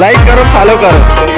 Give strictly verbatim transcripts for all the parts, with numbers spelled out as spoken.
लाइक करो, फॉलो करो।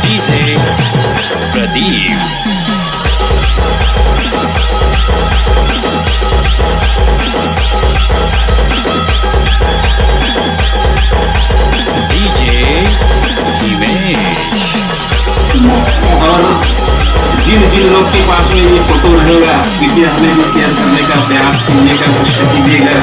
DJ Pradeep. DJ Himesh. और जिन जिन लोग के पास में ये फोटो रहेगा, कृपया हमें भी शेयर करने का प्रयास कीजिएगा, कोशिश कीजिएगा।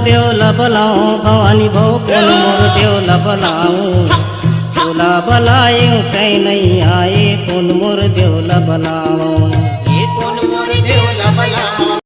देव ला बलाओ भवानी भव, कोन मोर देव ला बलाओ। तोला बलाएंव तैं नइ आए, कोन मोर देव ला बलाओ। ये कोन मोर देव ला बलाओ।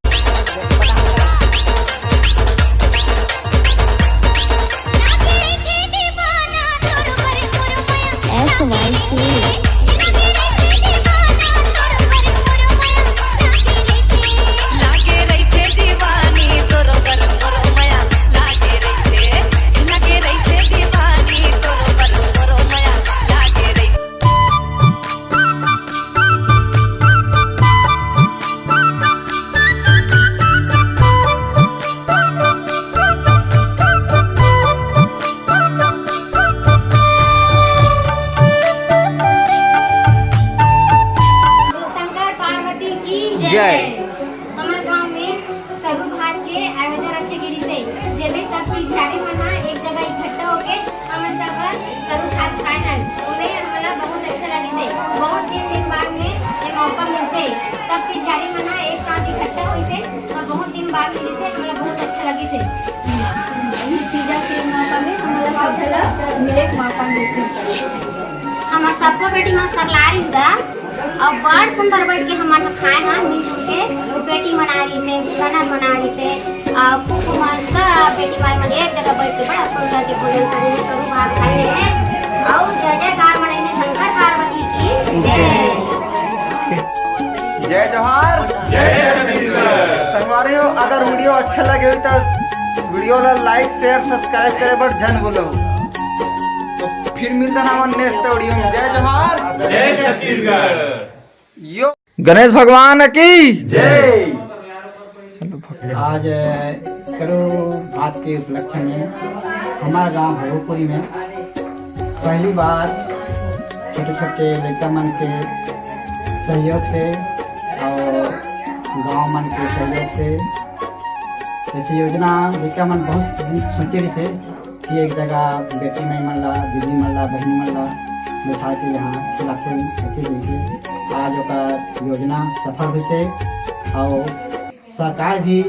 शंकर पार्वती की जय। जय। हमर गांव में करू भात के आयोजन रखे गिरिस हे, जेमे सब पिछारी मन ह एक जगह इकट्ठा होके हमन सब करू भात खाए हन। ओमे हमन ला बहुत अच्छा लगिस हे। बहुत दिन, दिन बाद में ये मौका मिलथे, सब पिछारी मन ह एक साथ इकट्ठा होइस हे और बहुत दिन बाद मिलिस हे, हमन ला बहुत अच्छा लगिस हे। इस पूजा के मौका में हमन ला सब झन ला मिले के मौका मिलथे। हमर सबको बेटी मन सरलारी गा अउ बड़ सुंदर बैठ के हमन ह खाए हन मिलजुल के। बेटी मन आ रहिस हे, ननद मन आ रहिस हे, अउ फूफू मन सब बेटी माई मन एक जगह बैठ के बड़ा सुंदर के भोजन करे हे, करू भात खाए हे। अउ जय जयकार मनाए हे शंकर पार्वती की जय। जय जोहार। जय छत्तीसगढ़। संगवारी हो, अगर वीडियो अच्छा लगे हो तो वीडियो ला like, share, subscribe करे बर झन भूलो। तो फिर मिलता ना हमन next वीडियो में। जय जोहार। जय छत्तीसगढ़। यो गणेश भगवान की जय। आज, अ, करू भात के उपलक्ष्य में हमारा गांव भगोपुरी में पहली बार छोटे-छोटे लइका मन के सहयोग से और गांव मन के सहयोग से ऐसी योजना लइका मन बहुत दिन सोचे रहिस हे कि एक जगह बेटी माई मन ला, दीदी मन ला, बहिनी मन ला बैठा के यहाँ खिलाते हैं, ऐसे करके आज ओकर योजना सफल होइस हे। और सरकार भी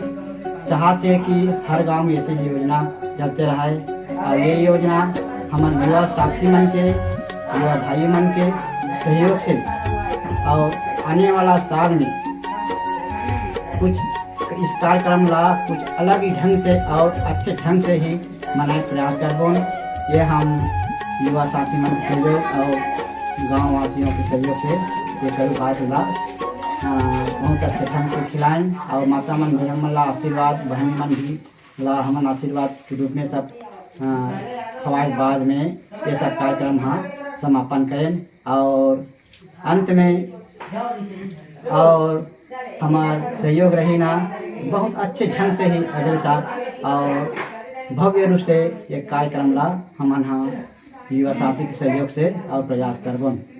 चाहत हे कि हर गांव में ऐसे योजना चलते रहे। और ये योजना हमर युवा साथी मन के, युवा भाई मन के सहयोग से और आने वाला साल में कुछ इस कार्यक्रम ला कुछ अलग ही ढंग से और अच्छे ढंग से ही मनाए के प्रयास करबोन। ये हम युवा साथी मन के सहयोग और गांव वासियों के सहयोग से ये करू भात ला, अ, बहुत अच्छे ढंग से खिलाएं और माता मन भैया मन ला आशीर्वाद, बहन मन भी ला हमन आशीर्वाद के रूप में सब, अ, खवाए के बाद में ये सब कार्यक्रम हा समापन करें। और अंत में और हमार सहयोग रही ना, बहुत अच्छे ढंग से ही अगले साल और भव्य रूप से ये कार्यक्रम ला हमन हा युवा साथी के सहयोग से और प्रयास करबन।